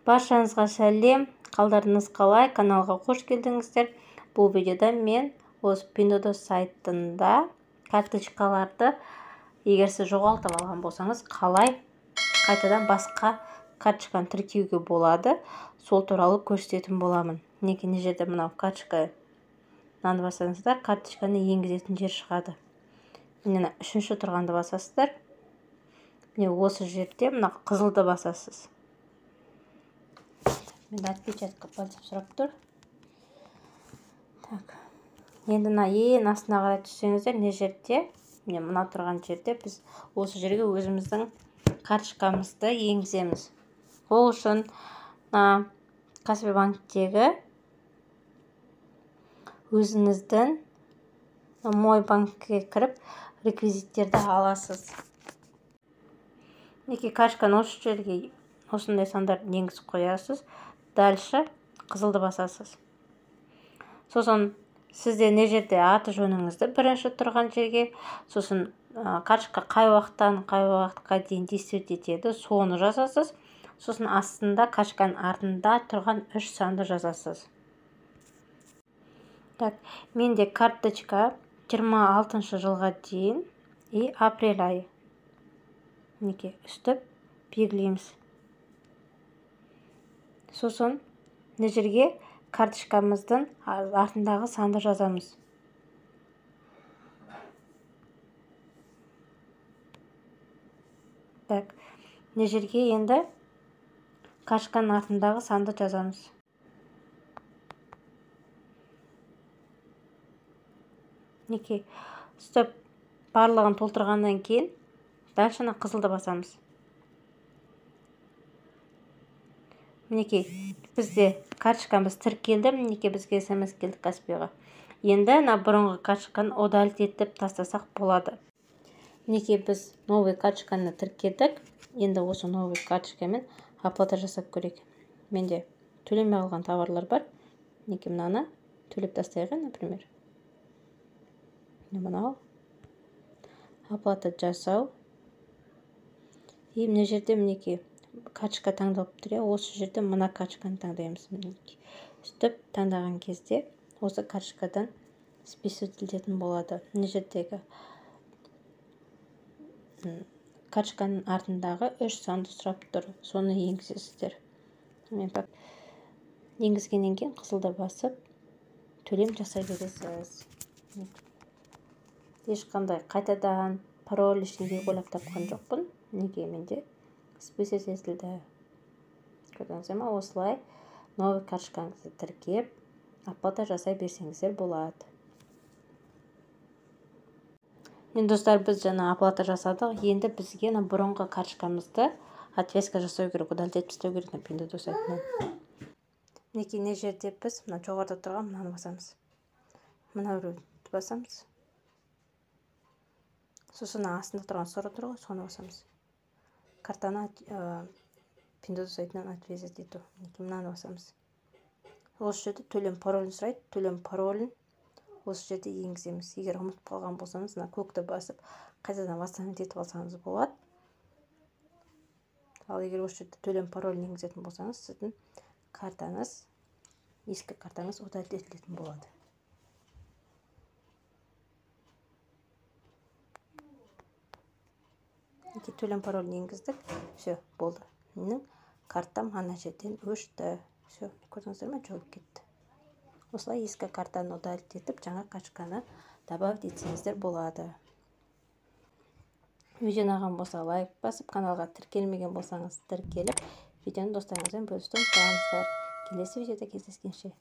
Баршаңызға сәлем, қалдарыңыз қалай, каналға қош келдіңіздер. Бұл видеода мен осы Pinduoduo сайтында карточкаларды, егер сіз жоғалтып алған болсаңыз, қалай қайтадан басқа карточканы тіркеуге болады, сол туралы көрсететін боламын. Мінекей мына жерде мынау карточка, мынаны бассаңыздар, карточканы енгізетін жер шығады. Міне үшінші тұрғанды басасыздар. Міне осы жерде мына қызылды басасыз. Менде отпечатка пальцев сұрап тұр. Так. Енді мына ең астына қарай түссеңіздер, мына жерде, міне мына тұрған жерде біз осы жерге өзіміздің карточкамызды енгіземіз. Ол үшін мына Каспи банктегі өзіңіздің мой банкке кіріп реквизиттерді аласыз. Мінекей карточканы осы жерге осындай сандарды енгізіп қоясыз. Дальше қызылды басасыз. Сосын сізде не жерде аты жөніңізді бірінші тұрған жерге, сосын карточка қай уақыттан қай уақытқа дейін действовать етеді, соны жазасыз. Сосын астында карточканың артында тұрған 3 санды жазасыз. Так, менде карточка 26 жылға дейін и апрель айы. Мінекей үстіп белгілейміз. Сосын мына жерге карточкамыздың артындағы санды жазамыз. Так, мына жерге енді карточканың артындағы санды жазамыз. Мінекей, үстіп барлығын толтырғаннан кейін дальше қызылды басамыз. Мінекей, бізде карточкамыз тіркелді. Мінекей бізге СМС келді Каспиға. Енді мына бұрынғы карточканы удалить етіп тастасақ болады. Мінекей біз новый карточканы тіркедік. Енді осы новый карточкамен оплата жасап көрейік. Менде төлемей қалған товарлар бар. Мінекей мынаны төлеп тастайық, например. Мынау оплата жасау. И мына жерде мінекей карточка таңдалып тұр, осы жерде мына карточканы таңдаймыз. Үстіп таңдаған кезде осы карточкадан списывать етілетін болады. Мына жердегі карточканың артындағы 3 санды сұрап тұр, соны енгізесіздер. Енгізгеннен кейін қызылды басып төлем жасай бересіз. Ешқандай қайтадан пароль ештеңе ойлап тапқан жоқпын. Неге менде списывать етілді. Көрдіңіздер ме? Осылай новый карточкаңызды тіркеп оплата жасай берсеңіздер болады. Енді достар, біз жаңа оплата жасадық. Енді бізге бұрынғы карточкамызды отвязка жасау керек, удалить етіп тастау керек Pinduoduo сайтынан. Мінекей мына жерде біз мына жоғарыда тұрған мынаны басамыз. Мына біреуді басамыз. Сосын астында тұрған сұры тұр ғой, соны басамыз. Картаны Pinduoduo сайтынан отвязать ету. Мінекей мынаны басамыз. Осы жерде төлем паролін сұрайды. Төлем паролін осы жерде енгіземіз. Егер ұмытып қалған болсаңыз, мына көкті басып қайтадан восстановить етіп алсаңыз болады. Ал егер осы жерде төлем паролін енгізетін болсаңыз, сіздің картаңыз, ескі картаңыз удалить етілетін болады. Мінекей төлем паролін енгіздік. Все, болды. Менің картам ана жерден өшті. Все, көрдіңіздер ме, жойылып кетті. Осылай ескі картаны удалить етіп, жаңа карточканы добавить етсеңіздер болады. Видео ұнаған болса лайк басып, каналға тіркелмеген болсаңыз тіркеліп, видеоны достарыңызбен бөлісуді ұмытпаңыздар. Келесі видеода кездескенше.